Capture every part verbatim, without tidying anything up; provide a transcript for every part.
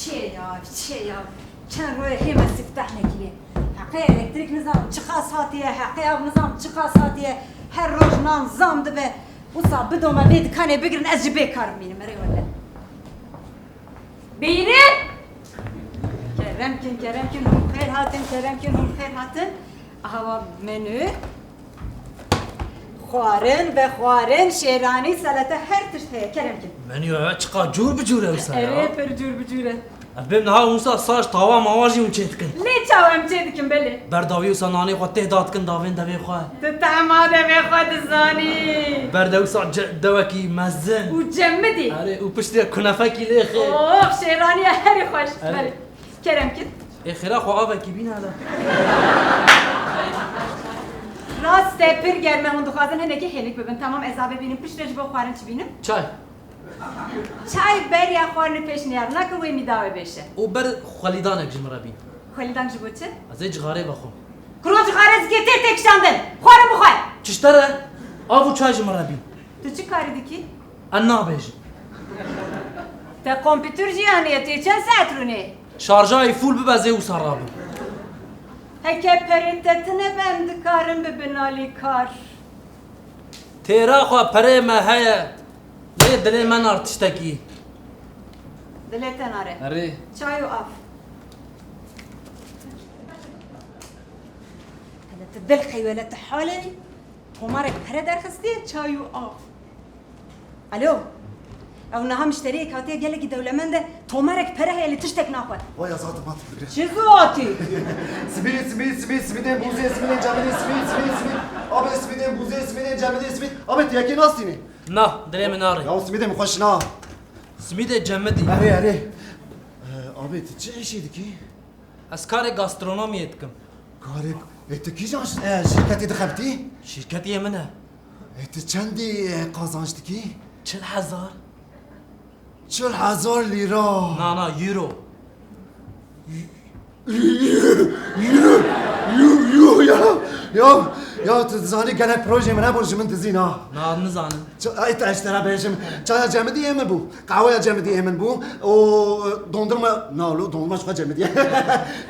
Çê ya, çê ya. Çend royê hê me sifteh nekiriye. Heqê elektrîk nizam çiqas hatiye, heqê av nizam çiqas hatiye. Her roj nan zam dibe. Wisa bidome vê dikanê bigirin, ez jî bêkar bimînim. Erê wele. Bînin! Kerem kin, kerem kin, hûn xêr hatin, kerem kin, hûn xêr hatin. Aha menü. Xwarin, vexwarin, şêranî, selete, her tişt heye, kerem kin. Menüya we çiqa cûr bi cûr e wisa ya. Erê, pir cûr bi cûr e. Ez bêm niha wisa saç tawa mawa jî hûn çê dikin. Lê çawa em çê dikin belê? Ber dawî wisa nanê xwe tê da dikin davên devê xwe. Tu tehma devê xwe dizanî. Ber de wisa ce-, dewekî mezin. Û cemidî. Erê, û piştî de kunefekî lê xê. Oh, şêranî ye herî xweş. Erê. Belê. Kerem kin. Ê xêra xwe avekî bîne hele. Rast e, pir germ e, hûn dixwazin hinekî hênik bibin. Tamam, ez avê bînim, piştre ji bo xwarin çi bînim? Çay. Çay beriya xwarinê pêş niyar nakin, wê mî dawê bêşe. Û ber xwelîdanek ji min re bîn. Xwelîdan ji bo çi? Ez ê cixarê vexwim. Kuro cixare zikê têr tê kişandin. Xwarin bixwe. Çi ji te re? Av û çay ji min re bîn. Tu çi karî dikî? Ez nabêjim. Te kompîtur jî aniye, tu yê çend saet rûnê? Şarja wî fûl bibe, ez ê wisa rabim. Heke perê te tune be, em dikarin bibin alîkar. Têra xwe perê me heye, lê dilê me nar tiştekî. Dilê te nare. Erê. Çay û av. Hele tu dil xeywele tu halê. Tomarek pere derxistiye, çay û av. Alo. Ew niha mişteriyek hatiye, gelekî dewlemend e. Tomarek pere heye, lê tiştek naxwe. Vay azad mat bigre. Çi zû hatî? Simîd, simîd, simîd, simîdên bûzê, simîdên cemidê, simîd, simîd, simîd. Abê simîdên bûzê, simîdên cemidê, simîd. Abê tu yekê nastînî? Na, dilê min narê. Ya simîdê min xweş na. Simîdê cemidî. Erê, erê. Ee, abê tu çi işê dikî? Ez karê gastronomiyê dikim. Karê, ê, tu kîjan ş-, e, şîrketê dixebitî? Şîrketê yê min e. Ê, tu çendî, e, qazanç dikî? Çil hezar. Çil hezar lîra. Na, na, euro. Euro, euro, euro ya. Ya, ya tu dizanî gelek projeyê min hebûn ji min dizîn ha. Na, nizanim. Ç-, ay, te ez ji te re bêjim. Çaya cemidî ê min bû. Qehweya cemidî ê min bû. O, dondurma, na, lo, dondurma ji xwe cemidî ye.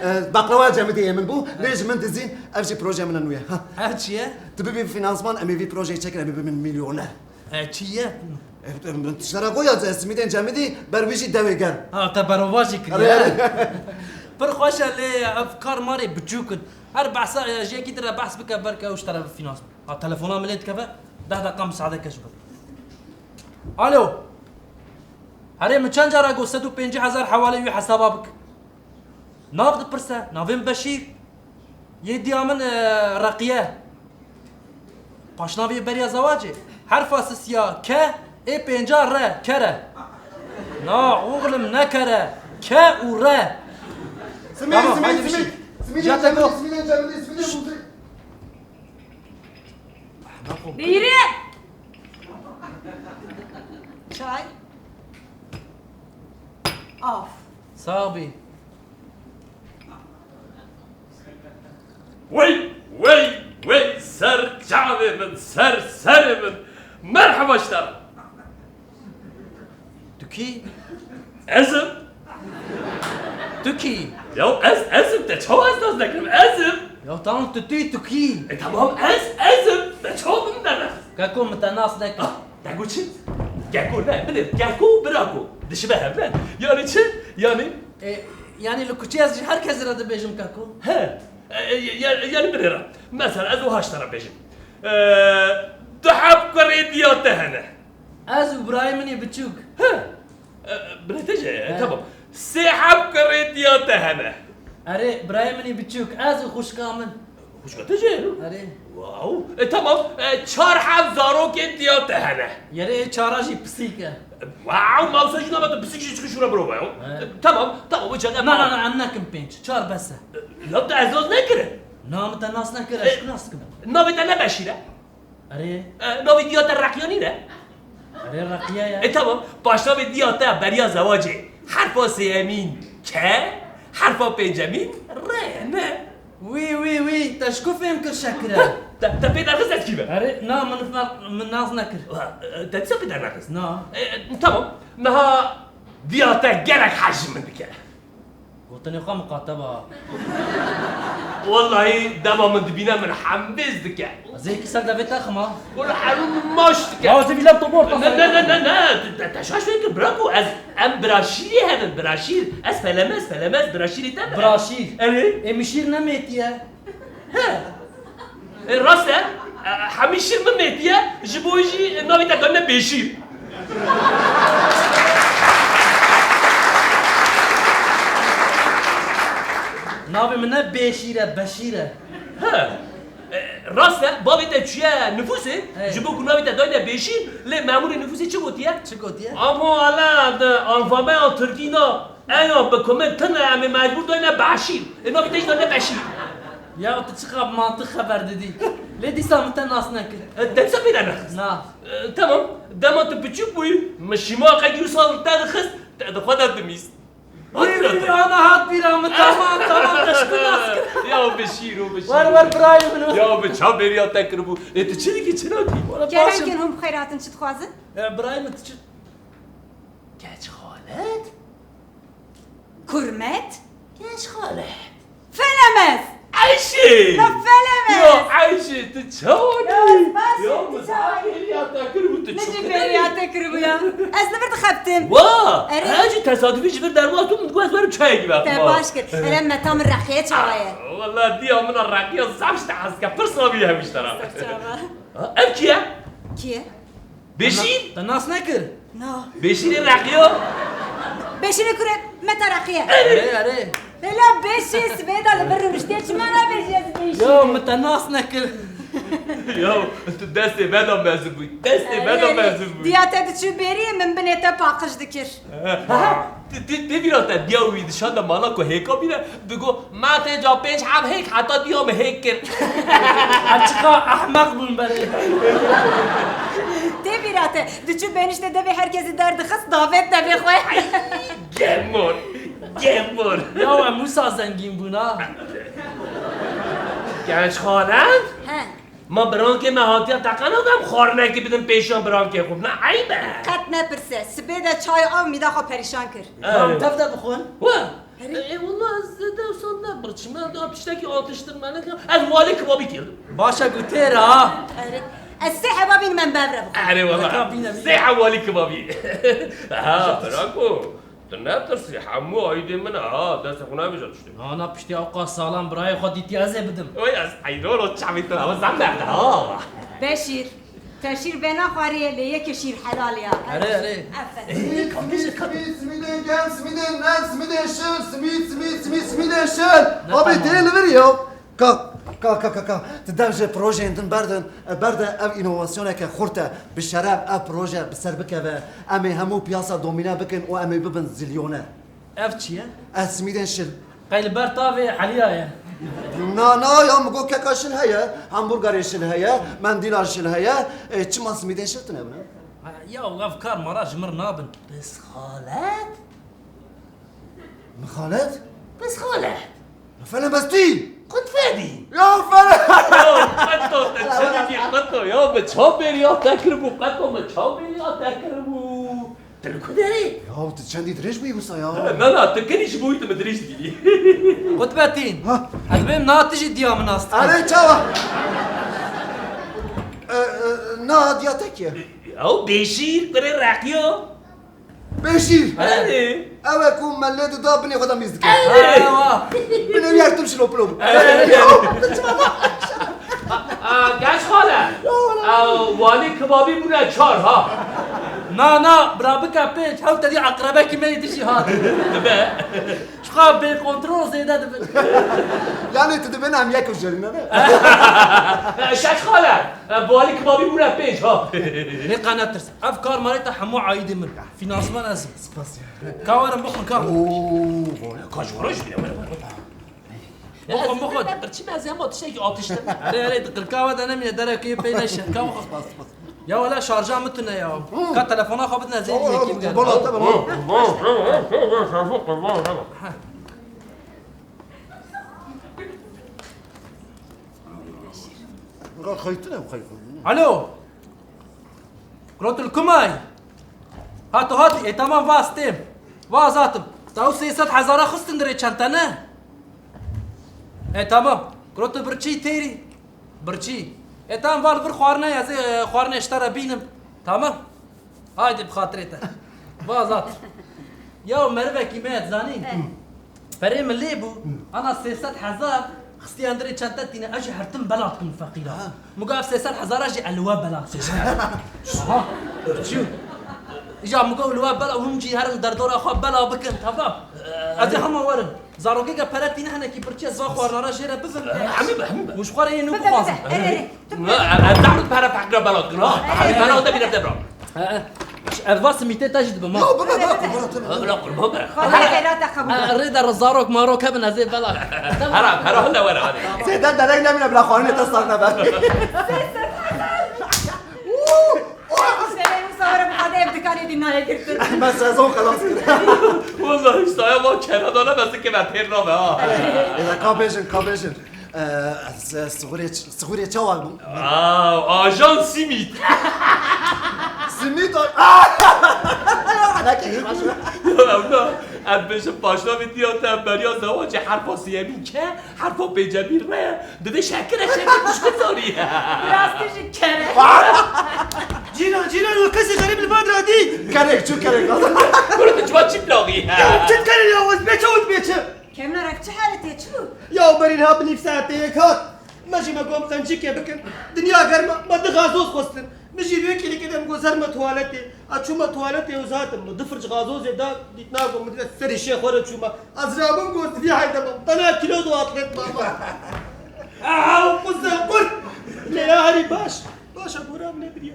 E, baklava cemidî ê min bû. Lê ji min dizîn, ev jî proje min e nû ye. Ha. Ev çi ye? Tu bibî finansman, em ê vî projeyê çekin, em ê bibin milyoner. E, çi ye? E, min tiştera goya, ez simîdên cemidî, ber wî jî dewê germ. Ha, te berovajî kiriye. Erê, erê. Pir xweş e, lê ev kar marê biçûk in. Her behsa, e, ji yekî din re behs bike, belke ew ji te re finans. Ha, telefona min lê dikeve, deh deqa misaade ke ji bo. Alo. Herê, min çend cara got sed û pêncî hezar hewalê wî hesaba bik. Nav dipirse, navê min Beşîr. Yê diya min, e, Reqiye. Paşnavê beriya zewacê. Herfa sisiya ke, ê pênca re, kere. Na, oğlum, ne kere. Ke û re. Simî, tamam, simî, haydi simî. Beşîr. Simî, ya simî, te go. Simî, simî, simî, simî. Bîrî! Çay. Av. Sağ bî. Wey, wey, wey, ser çavê min, ser serê min. Merheba ji te re. Tu kî? Ez im. Tu kî? Ya ez, ez im, te çawa ez nas nekirim? Ez im. Ya tamam, tu tûyî, tu kî? E tamam, ez, ez im. Te çawa min dernexiст? Keko, min te nas nekir. Ah, te got çi? Keko ne, binêr. Keko, birako. Dişibe hev ne? Yani çi? Yani? E, yani li kuçê ez ji her kesî re dibêjim keko. He. E, e, ya-, yani binêr. Mesela ez wiha ji te re bêjim. E, du heb kurê diya te hene. Ez û birayê min ê biçûk. He. E, birê te jî heye, he, tamam. Sê heb kurê diya te hene. Erê, birayê min ê biçûk, ez û xwişka min. Xwişka te jî heye? Erê. Wow. E, tamam. E, çar heb zarokê diya te hene. Yerê ê çara jî pisîk e. Wow, mawsa jî nabet pisîk jî çikî şûra birova ya. He. E, tamam, tamam, wê çaxê. Na, na, na, em nekin pênc. Çar bes e. E, ya te ez nas nekire. Na, min te nas nekire, e, ez nas kim. Navê te ne Beşîr e? Erê. E, navê diya te Reqiyanî ne? Erê, Reqiye ye. E, tamam. Paşnavê diya te beriya zewacê. Herfa sêyemîn ke, herfa pêncemîn re ne? Wî, wî, wî. Te ji ku fêm kir şekire? Te, te pê derxist ez kî me? Erê, na, min fer-, min nas nekir. Ha, e, te dîsa pê dernexiст? Na. E, e, tamam. Niha Diya te gelek hez ji min dike. Gotinê xwe miqate ba. Wellahî dema min dibîne min hembêz dike. Ez ê yekî ser devê te xima. Wala herû min maç dike. Ya, ez ê vîlem to bor. Ne, ne, ne, ne, ne. Te, te şaş fêr kir, bira ku ez, em biraşîrê hev in, biraşîr. Ez felemez, felemez, biraşîrê te me. Biraşîr? Erê. Ê min şîr nemêtiye. He. E, rast e. E, hemî şîr min mêtiye, ji bo jî navê te dane Bêşîr. Navê min ne Bêşîr e, Beşîr e. He. E, rast e, bavê te çûye nifûsê, He. ji bo ku navê te dayne Bêşîr, lê memûrê nifûsê çi gotiye? Çi gotiye? Ama ala de alfabeya tirkî na. Eya bi komê tune em ê mecbûr dayne Beşîr. Ê navê te jî dayne Beşîr. Ya tu çiqa bi mantiq xeber didî. Lê dîsa min te nas nekir. E, te dîsa pê de nexist. Na. E, tamam. Dema tu piçûk bûyî, min şîmaqekî wisa li te dixist, te di xwe de dimîst. Hat bîra te. Ana hat bîra min, tamam, tamam, te ji min nas kir. Ya Beşîr û Beşîr. Wer, wer, birayê min. Ya bi çav bêriya te kiribû. Ê tu çi dikî, çi nakî? Wala baş im. Kerem kin hûn bi xeyr hatin, çi dixwazin? E, birayê min, tu çi Keç Xalet? Kurmet? Keç Xalet. Felemez! Eyşê! Ya Felemez! Ya Eyşê, tu çawa Ya, kî? baş Ya, tu çawa kî? Bêriya te kiribû, tu Min çi jî bêriya te kiribû ya. Ez li vir dixebtim. Wa! Erê. Ez jî tesadufî ji vir derma tûm, min digot ez werim çayekî vextim Te ha. baş kir. Erê, meta min reqiye çawa ye? Wala diya min a reqiya zaf ji te hez dike. Pirsa vî hemî ji te re. Ser çava. Ha, ev kî ye? Kî ye? Beşîr? Te nas nekir? Na. Beşîrê reqiyo? Beşîrê kure meta reqiye. Erê, erê. Bela Beşîr sibê de li vir rûniştê çima nabêjî ez Beşîr? Ya, min te nas nekir. Ya, tu destê me de mezin bûyî. Destê me de Erê, mezin bûyî. Diya te diçû bêrî min binê te paqij dikir. Tê, tê, tê bîra te diya wî dişan de mala ku hêka bîne, digo, "Ma tê ca pênc heb hêk heta diya min hêk kir." Ev çiqa ehmeq bûn berê. Tê bîra te, diçû benişte devê herkesî derdixist, davêt devê xwe. Gemor, gemor. Ya we Musa zengîn bûn ha. Genç xanem. He. Ma birankê me hatiye teqena ku em xwarinekê bidin pêşiya birankê xwe? Ne eyb e? Qet nepirse. Sibê de çay av mîda xwe perîşan kir. Erê. Tev de bixwin. Wa? Erê. E, e, wala ez zêde wisa ne birçim. Ez da tiştekî atiştirme nekim. Ez walê kebabî kirdim. Baş e ku têr e ha. Erê. Ez sê heba bînim em bevre bixwin. Erê wala. Reka bîne bîne. Sê heb walê kebabî. Ha, birako. Tu netirsî, hemû aîdê min e, ha, destê xwe nebêje tiştê. Na, na, piştî ewqas salan birayê xwe dîtî ez ê bidim. Oy, ez heyran o çavê te, ew zam berde, ha. Beşîr, te şîr bê naxwarî ye, lê yekê şîr helal ya. Erê, erê. Aferin. Ê, kamî ji, kamî. Simîd, simîdê gel, simîdê ner, simîdê şil, simîd, simîd, simîd, simîdê şil. Ne Abi, tamam. Tê li vir ya. Ka, ka, ka, ka, ka. Tu dev ji projeyên din berdin, berde ev înovasyoneke xurt e. Bi şeref ev proje bi ser bikeve. Em ê hemû piyasa domîne bikin û em ê bibin zilyone. Ev çi ye? Ev simîdên şil. Qey li ber tavê Eliya ye. Na, na, ya min got keka şil heye, hamburgerê şil heye, mendîla şil heye. E, çima simîdên şil tune bine? Ha, ya ev kar mara ji mir nabin. Pis xalet. Mixalet? Pis xalet. Felemestî! Qut fedî! Ya fele- Ya qeto te çi dikî qeto? Ya bi çav bêriya te kiribû qeto, bi çav bêriya te kiribû. Tu li ku derê? Ya tu çendî dirêj bûyî wisa ya. Na, na, tu kenî ji bo wî tu min dirêj dikî. Qutbetîn. Ha? Ez bêm na tu jî diya min nas dikî. Erê çawa? E, e, na diya te kî ye? Ew Beşîr, kurê Reqiyo. Beşîr. Erê. Ew e ku me lê dida binê xwe de mîz dike. Erê. Ewa. Binê wî her tim şilo pilo bû. Erê. Ew, tu çima ma- A, a, genç xale. Ya, wala. A, walî kebabî bûne çar ha. Na, na, bira bike pênc. Hew te dî eqrebekî me yê dijî hat. Dibe. Çiqa bêkontrol zêde dibin. Yanî tu dibin em yek û jêrî ne be? E, şeş xale. E, bi walî kebabî bûne pênc ha. Nê qe netirs. Ev kar marê te hemû aîdê min. Finansman ez im. Spas ya. Ka werin bixwin ka. Oo, vay, ka ji we re jî bîne, were, were. Bixwin, bixwin. Ez birçî me ez hema tiştekî atiştirme. Erê, erê, di qirka we de nemîne, derekê pey neşe. Ka bixwin. Spas, spas. Ya wele şarja min tune ya. Hı. Ka telefona xwe bidin ez ê Tamam, yekî tamam, bigerim. Tamam, tamam. Alo. Kurotul Kumay. Hato hati, e, tamam, va stêm. Va Azad im. Te ew sê sed hezara xistin dirê çente ne? E, tamam. Kuro tu birçî têrî? Birçî. E, tamam, va li vir xwarine, ez ê, e, xwarine ji te re bînim. Tamam. Haydi bi xatirê te. Va Azad. Ya merivekî me, zanî. E. Perê min lê bû, ana sê sed hezar xistiyan dirê çente tîne, ez jî hertim bela dikim feqîra. Ha. Min got ev sê sed hezara jî ez li we bela dikim. Aha. Çû. Îja min got li we bela, hûn jî herin derdora xwe bela bikin, tamam. Ez ê hema werim. Zarokêke pere tîne hinekî birçî ez va xwarinara jê re bibim. Hemî be, hemî be. Hûn ji xwe re yê nû bixwazin. Bibe, bibe. Erê, erê. Tu bibî. Ez zehmet pere feqîra bela dikin ha. Hemî bela de bîne de bira. He, he. Ev va simîtê te jî dibe ma. Yo, bibe, bibe, qurban te. Bila qurban be. Xwedê xeyrata qebûl kir. Rê de zarok marok hebin ez ê bela. Hera, hera hinde were hadi. Zêde derek nemîne bila xwarinê te sar nebe. Sê sed hezar. Sê sed hezar. Wisa were bi xwedê ev dikanê dî nayê girtin. Me sezon xelas kir. Wallahî saya va kera dane be zikê me têr nabe ha. Êle ka bêjin, ka bêjin. Ee, s-, sixurê ç-, sixurê çawa bû? Aa, ajan simît. Simît a-, Aa! Alakê xweş. Ew na, ez bêjim paşnavê diya te beriya zewacê herfa sêyemîn ke, herfa pêncemîn re. Divê şekir e, şekir dişku zarî. Rastî jî kere. Cîran, cîran, o kesî xerîb li van radî. Kerek, çû kerek. Kuro tu çiva çî plağî. Ya, çi kerê ya, wez beçe û beçe. Kevnar, ev çi halet e, çi bû? Ya berî niha bi nîv saetê yek hat. Me jî me got em qencikê bikin. Dinya germ e, me du gazoz xwestin. Min jî vê kêlîkê de min got zer me tuwaletê. Ez çûme tuwaletê û zatim. Min du firç gazozê da, dît nagot min dide serê şêx xwe re çûme. Ez rabûm got vî heyde me. Bela kîlo du atlet mama. Aha, quze qurt. Lê ya herî baş. Baş e, gora min nebiriye.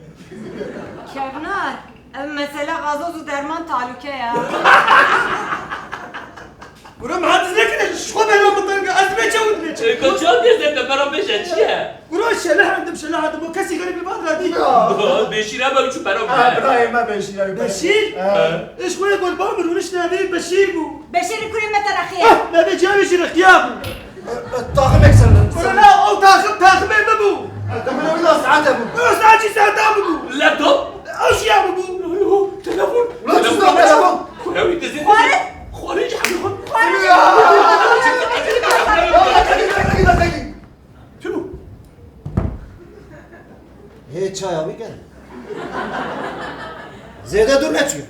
Kevnar, ev mesela gazoz û derman talûke ya. Gura min hatiz nekine, ji xwe bela min teng e, ez dibê çewit bê çi? Ê, ka çawa dê zêde bera bêje, çi ye? Gura şeleh endim, şeleh endim, o kesî xerîb li van radî. Ya. Beşîr hebe çû bera bê. Ha, birayê me Beşîr hebe. Beşîr? Ha. Iş xwe gol ba min, hûn iş navê Beşîr bû. Beşîr kurê me te rexiye. Ah, navê ciya wî jî rexiya bû. Taximek ser. Wala ew taxim, taximê min bû. Demine wila saete bû. Ew saet jî saeta min bû. Laptop? Ew jî ya min bû. Telefon. Ulan telefon, telefon. Ew dizin. Xwarin. Xwarin jî hemî xwe. Xwarin. Ya. Çekil, çekil, çekil. Çekil, çekil. Çilo? Hê çaya wî gel. Zêde dûr neçûye.